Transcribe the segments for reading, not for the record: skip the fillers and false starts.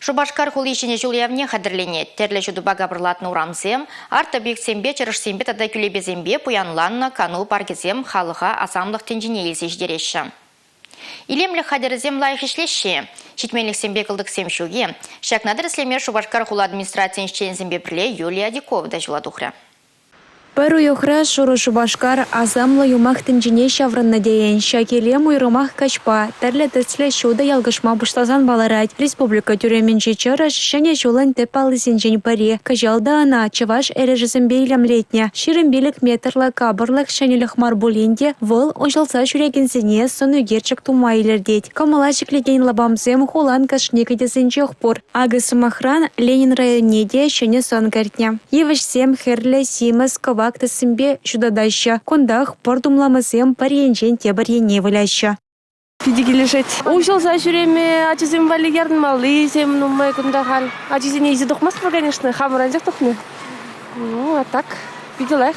Шупашкар хули Ҫӗнӗ ҫул уявне хатӗрленет. Тӗрлӗ ҫутӑпа капӑрлатнӑ урамсем, арт-объектсемпе, чӑрӑшсемпе тата кӳлепесемпе пуянланнӑ кану паркӗсем халӑха асамлӑх тӗнчине илсе ҫитереҫҫӗ. Илемлӗх хатӗрӗсем лайӑх ӗҫлеҫҫӗ-и? Ҫитменлӗхсемпе кӑлтӑксем ҫук-и? Ҫакна тӗрӗслеме Шупашкар хула администрацийӗн ӗҫченӗсемпе пӗрле Юлия Адюкова та ҫула тухрӗ. Пӗр уйӑхра Шурӑ Шупашкар асамлӑ юмах тӗнчине ҫаврӑннӑ тейӗн. Ҫак илем уйрӑмах каҫпа, тӗрлӗ тӗслӗ ҫутӑ ялкӑшма пуҫласан палӑрать. Республика тӳремӗнчи чӑрӑш Ҫӗнӗ ҫулӑн тӗп паллисенчен пӗри. Кӑҫал та ӑна чӑваш эрешӗсемпе илемлетнӗ. 25 метрлӑ капӑрлӑх ҫӗнӗлӗх мар пулин те вӑл уҫӑлса ҫӳрекенсене сӑн ӳкерчӗк тума илӗртет. Кӑмӑла ҫӗклекен лапамсем хулан кашни кӗтесӗнчех пур. Акӑ, сӑмахран, Ленин районне те ҫӗнӗ сӑн кӗртнӗ. Йывӑҫсем хӗрлӗ, симӗс, кӑвак тӗссемпе ҫутатаҫҫӗ. Кунтах пӑр тумламӗсем пӗр енчен тепӗр енне выляҫҫӗ. Питӗ килӗшет. Уҫӑлса ҫӳреме, ачасем валли ярӑнмаллисем нумай кунта халь. Ачисене илсе тухмастпӑр, конечно, хамӑр анчах тухнӑ. Ну, а так питӗ лайӑх.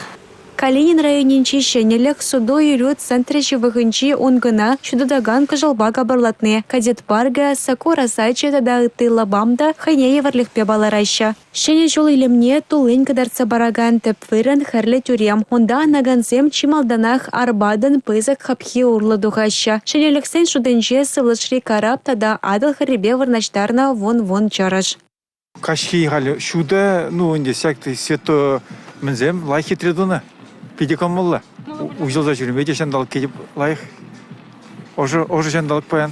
Калинин районӗнчи ҫӗнӗлӗх суту-илӳ центрӗ ҫывӑхӗнчи ункӑна ҫутатакан кӑшӑлпа капӑрлатни, кадет паркӗ, сакура сачӗ тата ытти лапам та хӑйне евӗрлӗхпе палӑраҫҫӗ. Ҫӗнӗ ҫул илемне туллин кӑтартса паракан тӗп вырӑн – Хӗрлӗ тӳрем. Унта анакансем чи малтанах Арбатӑн пысӑк хапхи урлӑ тухаҫҫӗ. Ҫӗнӗлӗхсен шутӗнче сывлӑшри карап тата Атӑл хӗррипе вырнаҫтарнӑ вун-вун чӑрӑш. Каҫхи халь ҫутӑ, ну ӗнтӗ ҫак свето мӗнсем лайӑх хитре тунӑ. Питӗ кӑмӑллӑ. Уҫӑлса ҫӳреме те ҫанталӑк питӗ лайӑх. Ӑшӑ, ӑшӑ ҫанталӑк паян.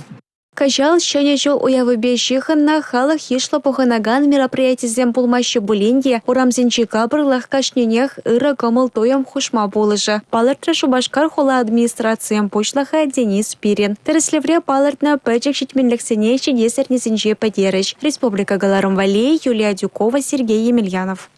Кӑҫал Ҫӗнӗ ҫул уявӗпе ҫыхӑннӑ халӑх йышлӑ пухӑнакан мероприятисем пулмаҫҫӗ пулин те урамсенчи капӑрлӑх кашнинех ырӑ кӑмӑл-туйӑм хушма пулӑшӗ, палӑртрӗ Шупашкар хула администрацийӗн пуҫлӑхӗ Денис Спирин. Тӗрӗслевре палӑртнӑ пӗчӗк ҫитменлӗхсене ҫитес эрнесенче пӗтерӗҫ. Республика кӑларӑм валли Юлия Адюкова, Сергей Емельянов.